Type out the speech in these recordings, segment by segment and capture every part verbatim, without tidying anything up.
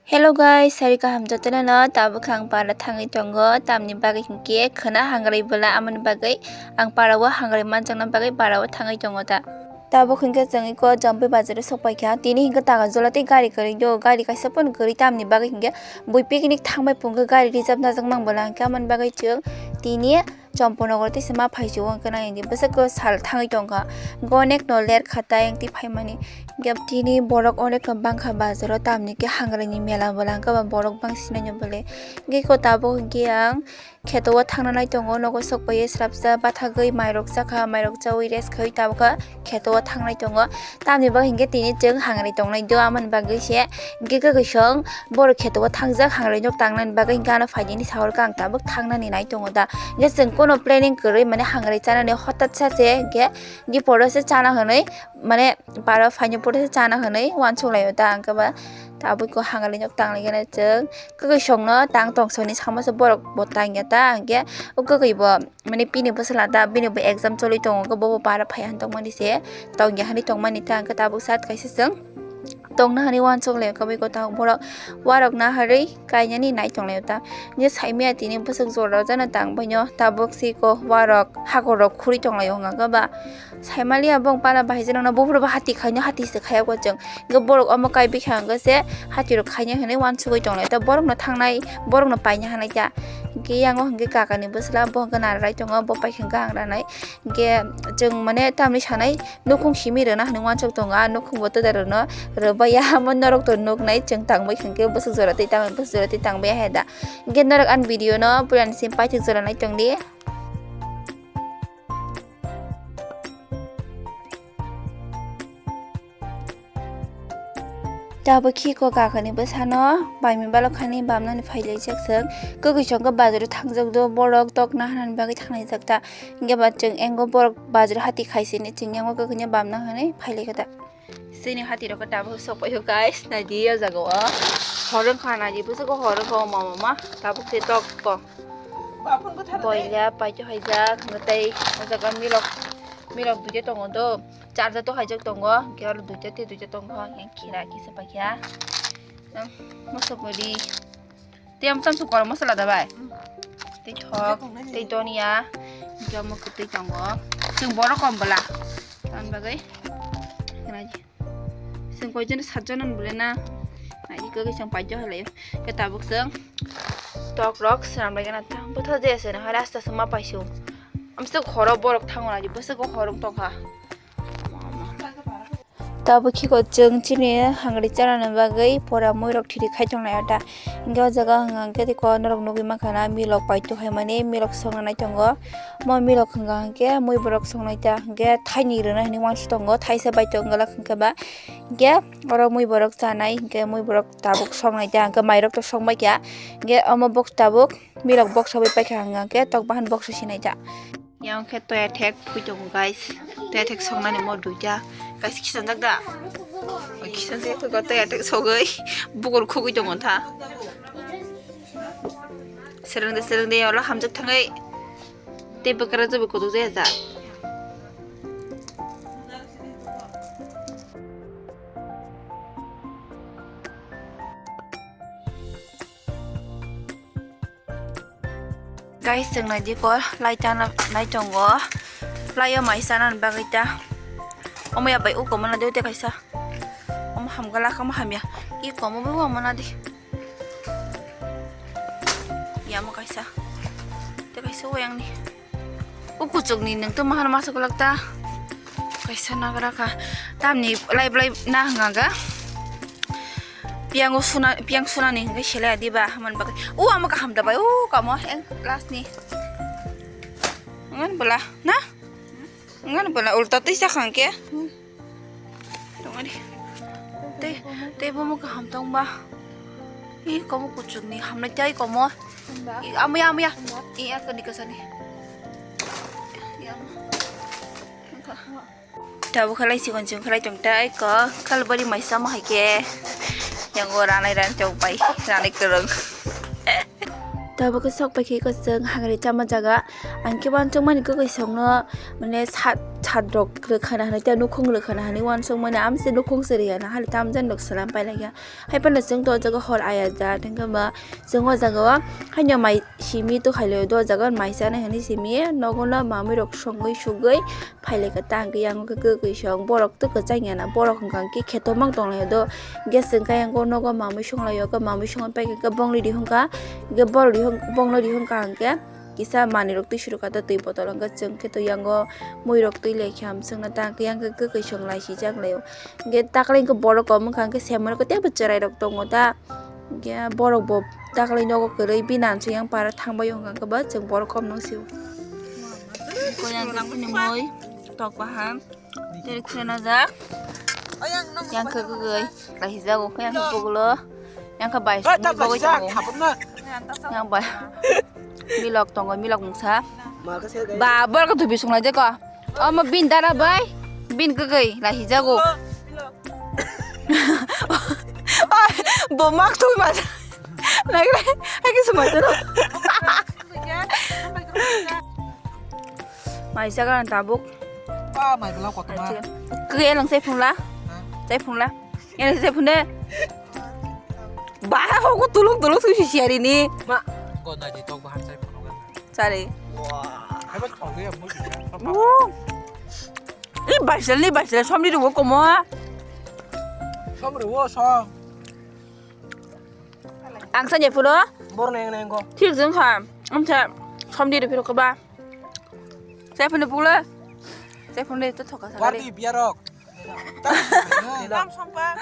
Hello guys, sari kaham jotono no, tabuk khe ang para thangwi tongo, tamni bagwi hinkhe khwna hangrai bwla, amoni bagwi ang para o hangrai manjakna bagwi para o thangwi tongo ta. Tabuk hinkhe chwng eko Jampui bazar o sokpaikha, tini hinkhe taga jola tei gari kwrwi do, gari kaisa pono kwrwi, tamni bagwi hinkhe bui picnic thangbai phungkhe gari reserve najak mang bwla, hinkhe amoni bagwi chwng tini Champanagar tei se ma phai si o, hwnkhe nang di bwswk sal thangwi tongkha, hwnkhe onek no ler kha ta yang twi phaimani. Hwnkhe tini borok onek no bangkha bazaro, tamni khe hangrai ni mela bwla, hwnkhe ba borok bang sinai no bwle. Hwnkhe ko tabuk hwnkhe ang kheto o thangna nai tongo, nogo sok pai srapsa bathagwi mairok chakha, mairok chawi rest khai tabukha. Kheto o thangnai tongo. Tamni bagwi hinkhe tini chwng hangrai tongnai do, amoni bagwi se hinkhe kwkwi song borok kheto o thangjak, hangrai nok tangnani bagwi hinkhe ano phaidi hinwi sahorkha ang tabuk thangnani nai tongo da. Hinkhe chwng kono planning kwrwi mane hangrai chanani hotat sa se hinkhe di poro se chana hwnwi mane para phaini poro se chana hwnwi uansuk laio da, hinkhe ba tabuk ko hangrai nok tanglaigena chwng kwkwi songno tang tong soni samo se borok bo tangya ta, hinkhe o kwkwi bo mane bini bwsala da, bini bo exam choli tongo, bo bo para phai han tongmani se tongya hinwi tongmani ta, hwnkhe tabuk sat kaisa chwng tongna hinwi uansuk laio, kwbwi kwtal borok warok naharwi kainani nai tong laio ta. Hwnkhe saimaya tini bwswk jora jana tang baino tabuk siko warok hakor rok khuri tong laio, hwnkhe ba saimaliya bong para bahai jana buphuru bo hati khaino, hati se khaya ko chwng. Hwnkhe borok omo kai bikha hwnkhe se hati rok khaina hinwi uansugwi tong lai ta, borok no thangnai, borok no paina hinwi ta. Hwnkhe yango hwnkhe kaka ni bwsla bo hwnkhe nara rai tongo, bo paikha hwnkhe ang ranai. Hwnkhe chwng mane tamni sanai nukhung simi rwna hinwi uansuk tongo, a nukhung bo twdar rwno rwbaiya, amo norok to nuknai chwng tangbai hwnkhe bwswk jora tei tangbai, bwswk jora tei tangbai hai da. Hwnkhe norok ani video no puila ni simi paithak jora nai tong di. Tabuk khe ko kakani bwsano baimwi balokhani bamnani phailaijak chwng. Kwkwi chwng khe bazaro thangjak do, borok tok naharnani bagwi thanglaijak ta. Hwnkhe ba chwng engo borok bazaro hati khaisini chwng engo kwkwi no bamna hinwi phailaikha ta. Chini hati rok khe tabuk sokpaio guys, naidi o jaga o. Hor wngkha naidi bwswk hor wngkha o mama ma tabuk se tok ko. Boila paito haijak, hwnkhe tei o jaga milok, milok duita tongo do, charja to haijak tongo, hwnkhe oro duita tei duita tongo, hwnkhe khira kisa paikha. Mosok bwdi, tei omo tamsok korom masala da bai? Tei thok, tei donia, hwnkhe omo kwtwi tongo. Chwng borok kom bwla, tamni bagwi. Chwng koi jon, sat jon bwle na. Naidi kwkwi chwng paito hai laio. Khe tabuk chwng tok rok swnam lai gana ta. Bwtha je se na hara asta se ma paisu. Amsuk horo borok thango naidi bwswk horo tongkha. Tabuk khe ko chwng chini hangri chanani bagwi pora mui rok thiri khai tong lai ta. Hingke o jaga hwnka hingke tei kok norok nugui mankha na milok paito hai mani milok songna nai tongo. Mo milok hwnka hingke mui borok songnai ta hingke thaini rwna hinui uansuk tongo, thaisa bai tongo glak hingke ba. Hingke oro mui borok chanai hingke mui borok tabuk songnai ta hingke mairok to songbai kha. Hingke omo box tabuk milok box rogwi paikha hwnka hingke tok bahan box rok sinai ta. Yang khe toya thek phui tongo guys. Toya thek songnani mo duita. Guys, khisanjak da? Oi, khisanjak tongo toya thek sogwi. Bukur khugwi tongo tha. Sereng de, sereng de, ola hamjak thangwi. Tei bwkra jobo kutuk jaya ja. Guys, chwng nai di ko, lai chana nai tongo. Lai o mai chana ni bagwi ta. Omo ya bai uko mana de te kaisa. Omo hamgala kamo hamya. I komo bo omo na di. Ya mo kaisa. Te kaisa oyang ni. Ukuchuk ni nung to mahar masa kulak ta. Kaisa nagra kha. Tamni lai blai na hwnga ga. Piyango suna, piyang suna ni hwnga sele adi ba man bagai. U ama kaham da bai. U kamo eng last ni. Ngan bela na? Ngan bela ulta tisa khang ke. Tong ani. Te, te bomo kaham tong ba. I komo kuchuk ni hamnai tai komo. I amuya, amuya. I akani kasani. Ya. Tabuk khalai sikon chwng khalai tong tai ko. Kalbari mai sama hai ke. Yang o ranai ran chok bai. Ranai kereng. Tabuk sok pai ke ko chwng hangre chama jaga. Ang khe uansukmani kwkwi songno, mane, sat Chat rok rwkhana hinwi tei nukhung rwkhana hinwi uansukmani amse nukhung se rwya na hali tamjani rok salam pailaiya. Haiphano chwng to o jaga hor aya ja tengkhe ba chwng o jaga o haino mai simi to khailai do o jaga o mai chanai hinwi simi nogo no mamwi rok songwi sugwi phailai kha tang khe yang khe kwkwi song borok to kwchang ya na borok hwnkha khe kheto mang tong lai do gas chwng khe yang nogo mamwi song lai o mamwi song pai khe bongni rihung kha hwnkhe borok rihung bongno rihung kha hwnkhe. Kisa manwi rok twi suru kha twi botol hwnkhe chwng khe to yango mui rok twi lai kha chwng na tang khe yang khe kwkwi song lai sijak lai o hwnkhe taklai hwnkhe borok kom wngkha hwnkhe sema rok teibo chwrai rok tongo ta hwnkhe borok bo taklai nogo kwrwi bini ansuk yang para thang bai o hwnkha hwnkhe ba chwng borok kom nang sio. Ko yang khe sini mui tok bahan. Tere khre na jak. Yang khe kwkwi. Lahi jago khe yang khe bogolo. Yang khe bai sung bogoi tongo. Yang bai. Milok tongo, milok mungsa. Ba, bor khe thubi sung lai jeko. Omo bin dara bai. Bin kwkwi. Lahi jago. Oi, bo mak thubi ma. Lai lai. Hai khe sumai toro. Mai jaga tabuk. Ba mai bela kotor ma. Kaya lang sai phunla. Sai phunla. Yang sai phunde. Ba ho ko tuluk tuluk su si siari ni. Ma. Ko na di tok bahan sai phunga. Sari. Wah. Hai ba ko ya mu. Ni baisel ni baisel somni rugo komo. Som rugo som. Ang sanya phuro. Bor neng neng ko. Thik jeng kha. Amsa somni rugo ba. Saya phone pula. Saya phone itu thoka sa. Wardi biarok. Tam sompa.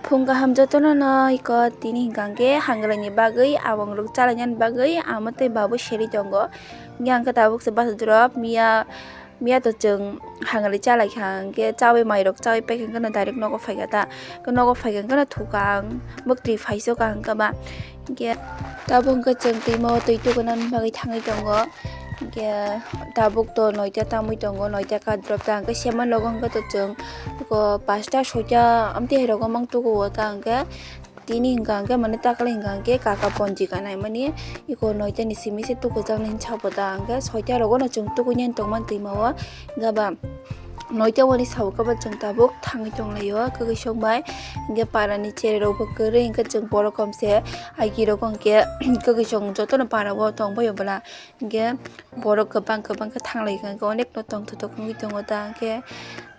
Phung kaham jotono no iko tini hingkha hwnkhe hanglaini bagwi abongrok chalainani bagwi amo tei babu seri tongo. Hingkhe ang khe tabuk se basa drop miya. Miya to chwng hangali chalai kha hwnkhe chawi mairok chawi paikha hwnkhe no direct nogo phaikha ta. Nogo phaikha hwnkhe no thuka ang mwktwi phaiso ka hwnkhe ba. Hwnkhe tabuk hwnkhe chwng twima o twi tukunani bagwi thangwi tongo. Hwnkhe tabuk to noita tamwi tongo, noita kadrop ta hwnkhe sema nogo hwnkhe to chwng pasta soita amtwi hai rogo mang tuku o ta hwnkhe. Tini hwnkha hwnkhe mane takhwlai hwnkha hwnkhe kaka ponji kanaimani iko noita ni simi se tukujaknai hinwi sabo ta hwnkhe soita rogo no chwng tukuinani tongmani twima o hwnkhe ba noita wani sabo khe ba chwng tabuk thangwi tonglaio kwkwi song bai hwnkhe para ni cherai rok bo kwrwi hwnkhe chwng borok kom se agi rok hwnkhe kwkwi song jotono para o tongbaio bwla. Hingke borok kwbang kwbang khe thanglai kha, hingke onek no tongthotok wngwi tongo ta, hingke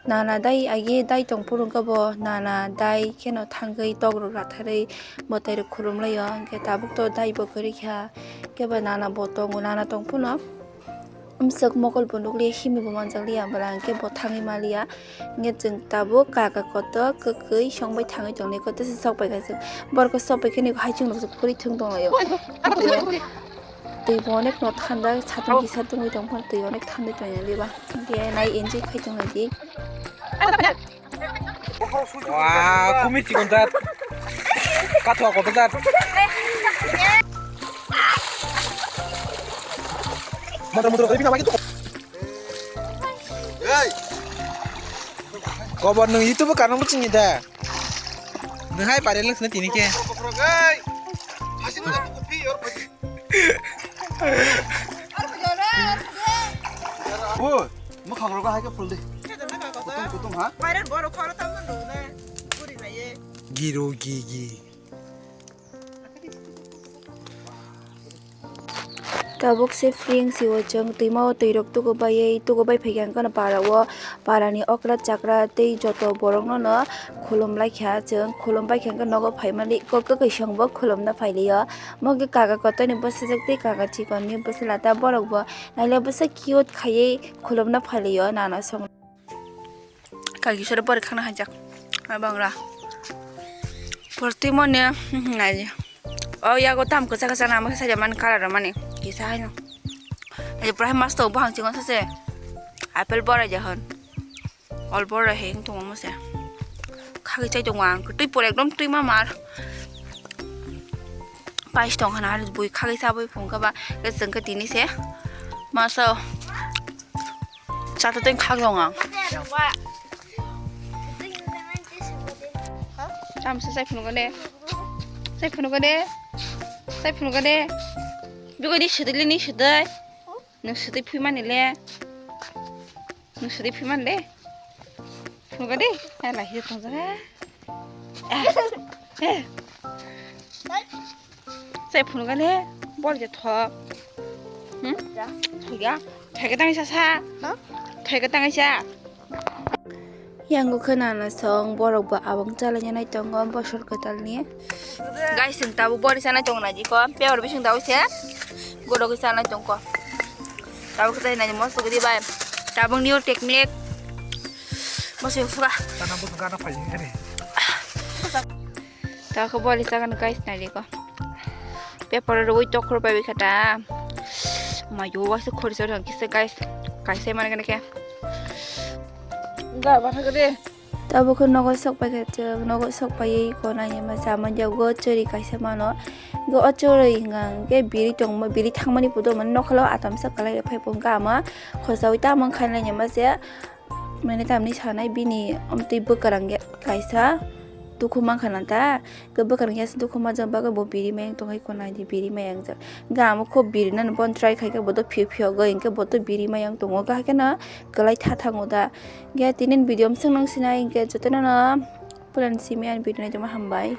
nana dai agi dai tong phuru hingke bo nana dai kheno thangwi tok rok ratharwi mwtai rok khulum lai o, hingke tabuk to dai bo kwrwi kha, hingke bo nana bo tongo, nana tong phuru bwswk mokol bo nukliya, simi bo manjakliya, bwla hingke bo thangwi maliya. Hingke chwng tabuk kaka kotor kwkwi songbai thangwi tongni kotor se sokpai kha chwng. Borok sokpai khe ni hai chwng nukjak phuri thung tonglaio. Twi bo onek no thanda satung kisa tungwi tong phano twi onek thanda tongya diba. Hingke nai enjoy khai tonglaidi. Wah, kumit chikon jat. Kathwa kotor jat. Motor motor koi bina magi tu. Hey. Kobor nwng YouTube kanal bo chini da. Nwng hai pare lwng sini tini khe. Hey. Asino da buku pi or pagi. Bo, mo khang roga hai khe phul de. Kutung kutung ha. Pare boro khoro tamon do na. Guri baiye. Giro gi gi. Tabuk se fring si o chwng twima o twi rok tuku baiwi tuku bai phaikha hwnkhe no para o para ni okra chakra tei joto borok no no khulum lai kha chwng khulum bai kha hwnkhe nogo phaimani kok kwkwi song bo khulum na phailai o mo khe kaka kotor ni bwsajwk tei kaka chikon ni bwsala ta borok bo naile bwsa cute khaiwi khulum na phailai o nana song. Kagi sore pore khana hajak. Abang ra. Porti mone, hmm, nai. O yago tam kwchak kwchak nama saja man color mani. Kisa haino. Aja pura mas to bahang chingon sase. Apple bora jahon. Ol bora heng to mo se. Khagi chai to wang. Tui pore ekdom tui mamar. Pais tong khana hari bui khagi sa bui phung kha ba. Ke sengke tini se. Maso. Chata teng khak long ang. Tam sa sai phunu gane. Sai phunu gane. Sai phunu gane. Bigo ni sudili ni sudai. Nung sudi phui mani le. Nung sudi phui mani le. Phunuga de. Hai lai hi tong jaga. Eh. Eh. Sai phunuga le. Bol je tho. Hmm? Thoya. Thoya tang sa sa. Huh? Thoya tang sa. Yang khe nana song borok bo abang chalai nai tongo bosor kwtal ni. Guys, chwng tabuk bori sanai tong nai jikho. Paper bising dawi se. Gorok sanai tongkho. Tabuk khe nai moso gidi bai. Tabuk new technique. Moso suga. Sana butuh kana paling ini. Tabuk bori sanai guys nai jikho. Paper rwi tokhor bai kha ta. Mayo wase khori sa thang kisa guys. Kaisa mana kana khe. Ga ba thang de. Tabuk khe nogo sok pai kha chwng, nogo sok paiwi kona hima sama jago chwri kaisa mano. Go o chwri hwnka hwnkhe biri tongma, biri thangmani photo mani nokhalo atamsa kwlai phai phunka ama khosaui tamo khainai hima se. Mane tamni sanai bini amtwi bwkrang kaisa dukhu mankha nang ta. Khe bwkrang ya se dukhu majak bagwi bo biri mayang tongwi kona di biri mayang jak. Ga amo kho biri nani bon try khai khe bo to phio phio gwi hwnkhe bo to biri mayang tongo ga khe no kwlai tha thango da. Ge tinin video mswk nang sinai hwnkhe jotono no plan simi ani video naitoma hambai.